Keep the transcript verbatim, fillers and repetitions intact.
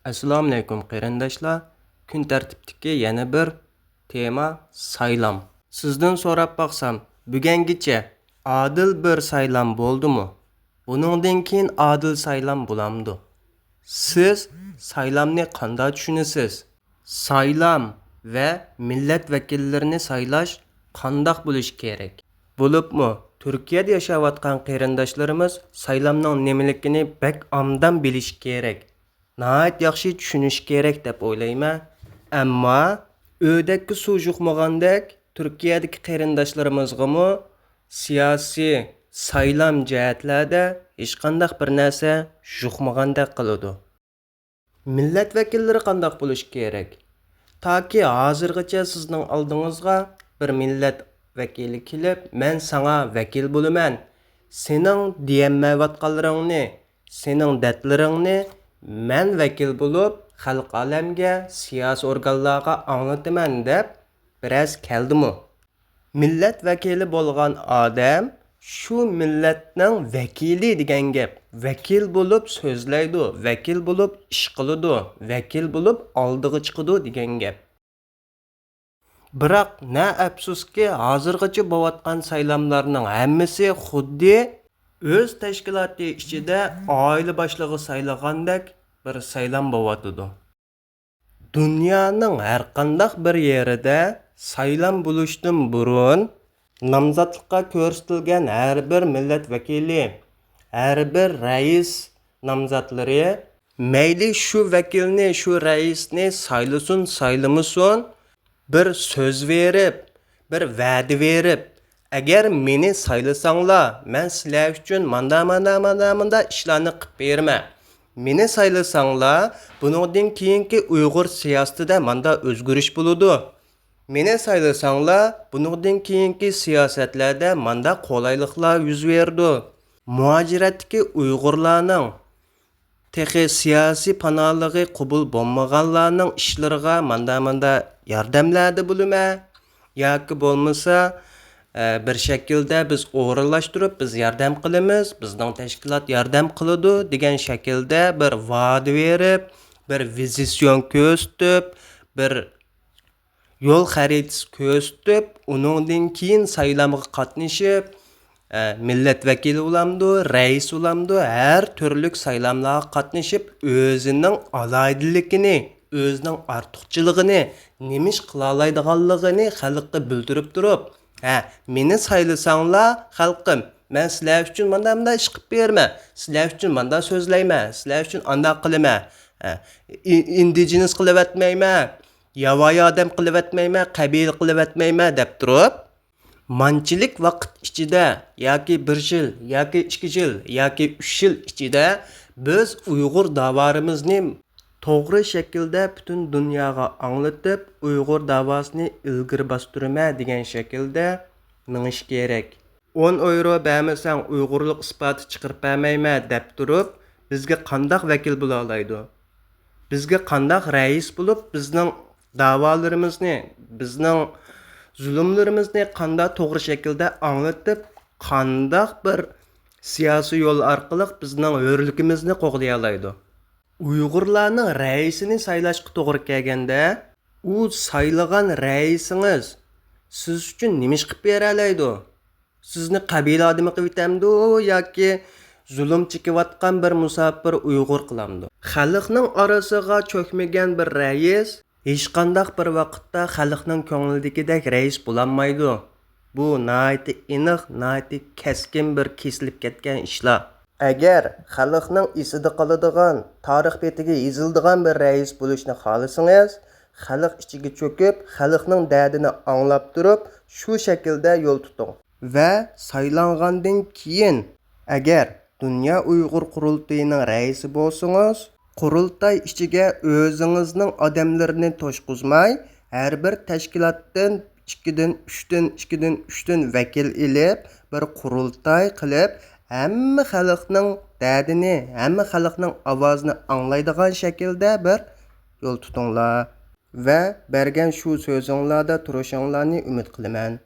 ئەسسالامۇئەلەيكۇم قېرىنداشلار. كۈن تەرتىپتىكى يەنە بىر تېما سايلام. سىزدىن سوراپ باقسام، بۈگۈنگىچە ئادىل بىر سايلام بولدىمۇ؟ بۇنىڭدىن كېيىن ئادىل سايلام بولامدۇ؟ سىز سايلامنى قانداق چۈشىنىسىز؟ سايلام ۋە مىللەت ۋەكىللىرىنى سايلاش قانداق بولۇشى كېرەك؟ بولۇپمۇ تۈركىيەدە ياشاۋاتقان قېرىنداشلىرىمىز سايلامنىڭ نېمىلىكىنى بەك ئامدان بىلىشى كېرەك. ناھايىتى ياخشى چۈشىنىشى كېرەك دەپ ئويلايمەن. ئەمما ئۆدەككە سۇ جۇقمىغاندەك تۈركىيەدىكى قېرىنداشلىرىمىزغىمۇ سىياسىي، سايلام جەھەتلەردە ھېچقانداق بىر نەرسە جۇقمىغاندەك قىلىدۇ. مىللەت ۋەكىللىرى قانداق بولۇشى كېرەك؟ تاكى ھازىرغىچە سىزنىڭ ئالدىڭىزغا بىر مىللەت ۋەكىلى كېلىپ، مەن ساڭا ۋەكىل بولىمەن، سېنىڭ دېيەلمەيۋاتقانلىرىڭنى، سېنىڭ دەردلىرىڭنى مەن ۋەكىل بولۇپ خەلق ئالەمگە، سىياسىي ئورگانلارغا ئاڭلىتىمەن دەپ بىرەرسى كەلدىمۇ؟ مىللەت ۋەكىلى بولغان ئادەم شۇ مىللەتنىڭ ۋەكىلى دېگەن گەپ. ۋەكىل بولۇپ سۆزلەيدۇ، ۋەكىل بولۇپ ئىش قىلىدۇ، ۋەكىل بولۇپ ئالدىغا چىقىدۇ دېگەن گەپ. بىراق، نە ئەپسۇسكى، ھازىرغىچە بولۇۋاتقان سايلاملارنىڭ ھەممىسى خۇددى ئۆز تەشكىلاتى ئىچىدە ئائىلە باشلىقى سايلىغاندەك بىر سايلام بولۇۋاتىدۇ. دۇنيانىڭ ھەرقانداق بىر يېرىدە سايلام بولۇشتىن بۇرۇن، نامزاتلىققا كۆرسىتىلگەن ھەر بىر مىللەت ۋەكىلى، ھەر بىر رەئىس نامزاتلىرى، مەيلى شۇ ۋەكىلنى، شۇ رەئىسنى سايلىسۇن، سايلىمىسۇن، بىر سۆز بېرىپ، بىر ۋەدە بېرىپ، «ئەگەر مېنى سايلىساڭلار، مەن سىلەر ئۈچۈن ماندا، ماندا، ماندا، ماندا ئىشلارنى قىلىپ بېرىمەن. مېنى سايلىساڭلار، بۇنىڭدىن كېيىنكى ئۇيغۇر سىياسىتىدە ماندا ئۆزگىرىش بولىدۇ. مېنى سايلىساڭلار، بۇنىڭدىن كېيىنكى سىياسەتلەردە ماندا قولايلىقلار يۈز بېرىدۇ.» مۇھاجىرەتتىكى ئۇيغۇرلارنىڭ، تېخى سىياسىي پاناھلىقى قوبۇل بولمىغانلارنىڭ ئىشلىرىغا ماندا-ماندا ياردەملەردە بولىمەن. ياكى بولمىسا، ئە، بىر شەكىلدە بىز ئورۇنلاشتۇرۇپ، بىز ياردەم قىلىمىز، بىزنىڭ تەشكىلات ياردەم قىلىدۇ دېگەن شەكىلدە بىر ۋەدە بېرىپ، بىر ۋىزىسيون كۆرسىتىپ، بىر يول خەرىتىسى كۆرسىتىپ، ئۇنىڭدىن كېيىن سايلامغا قاتنىشىپ، ئە، مىللەت ۋەكىلى بولامدۇ، رەئىس بولامدۇ، ھەر تۈرلۈك سايلاملارغا قاتنىشىپ، ئۆزىنىڭ ئالاھىدىلىكىنى، ئۆزىنىڭ ئارتۇقچىلىقىنى، نېمە ئىش قىلالايدىغانلىقىنى خەلققە بىلدۈرۈپ تۇرۇپ، «ھە، مېنى سايلىساڭلار، خەلقىم، مەن سىلەر ئۈچۈن ماندا-ماندا ئىش قىلىپ بېرىمەن، سىلەر ئۈچۈن ماندا سۆزلەيمەن، سىلەر ئۈچۈن ئانداق قىلىمەن.» ھە، ئىندىجېنىس قىلىۋەتمەيمەن، ياۋايى ئادەم قىلىۋەتمەيمەن، قەبىلە قىلىۋەتمەيمەن دەپ تۇرۇپ، مانچىلىك ۋاقىت ئىچىدە ياكى بىر يىل ياكى ئىككى يىل ياكى ئۈچ يىل ئىچىدە بىز ئۇيغۇر داۋالىرىمىزنى توغرا شەكىلدە پۈتۈن دۇنياغا ئاڭلىتىپ، ئۇيغۇر داۋاسىنى ئىلگىرى باستۇرىمەن دېگەن شەكىلدە مېڭىش كېرەك. «ئون ئويرو بەرمىسەڭ، ئۇيغۇرلۇق ئىسپاتى چىقىرىپ بەرمەيمەن» دەپ تۇرۇپ، بىزگە قانداق ۋەكىل بولالايدۇ؟ بىزگە قانداق رەئىس بولۇپ، بىزنىڭ داۋالىرىمىزنى، بىزنىڭ زۇلۇملىرىمىزنى قانداق توغرا شەكىلدە ئاڭلىتىپ، قانداق بىر سىياسىي يول ئارقىلىق بىزنىڭ ھۆرلۈكىمىزنى قوغدىيالايدۇ؟ ئۇيغۇرلارنىڭ رەئىسىنى سايلاشقا توغرا كەلگەندە، ئۇ سايلىغان رەئىسىڭىز سىز ئۈچۈن نېمە ئىش قىلىپ بېرەلەيدۇ؟ سىزنى قەبىلە ئادىمى قىلىۋېتەمدۇ ياكى زۇلۇم چېكىۋاتقان بىر مۇساپىر ئۇيغۇر قىلامدۇ؟ خەلقنىڭ ئارىسىغا چۆكمىگەن بىر رەئىس ھېچقانداق بىر ۋاقىتتا خەلقنىڭ كۆڭلىدىكىدەك رەئىس بولالمايدۇ. بۇ ناھايىتى ئېنىق، ناھايىتى كەسكىن بىر كېسىلىپ كەتكەن ئىشلار. ئەگەر خەلقنىڭ ئېسىدە قالىدىغان، تارىخ بېتىگە يېزىلىدىغان بىر رەئىس بولۇشنى خالىسىڭىز، خەلق ئىچىگە چۆكۈپ، خەلقنىڭ دەردىنى ئاڭلاپ تۇرۇپ، شۇ شەكىلدە يول تۇتۇڭ. ۋە سايلانغاندىن كېيىن، ئەگەر دۇنيا ئۇيغۇر قۇرۇلتىيىنىڭ رەئىسى بولسىڭىز، قۇرۇلتاي ئىچىگە ئۆزىڭىزنىڭ ئادەملىرىنى توشقۇزماي، ھەر بىر تەشكىلاتتىن ئىككىدىن، ئۈچتىن، ئىككىدىن، ئۈچتىن ۋەكىل ئېلىپ، بىر قۇرۇلتاي قىلىپ، ھەممە خەلقنىڭ دەردىنى، ھەممە خەلقنىڭ ئاۋازىنى ئاڭلايدىغان شەكىلدە بىر يول تۇتۇڭلار. ۋە بەرگەن شۇ سۆزۈڭلاردا تۇرۇشۇڭلارنى ئۈمىد قىلىمەن.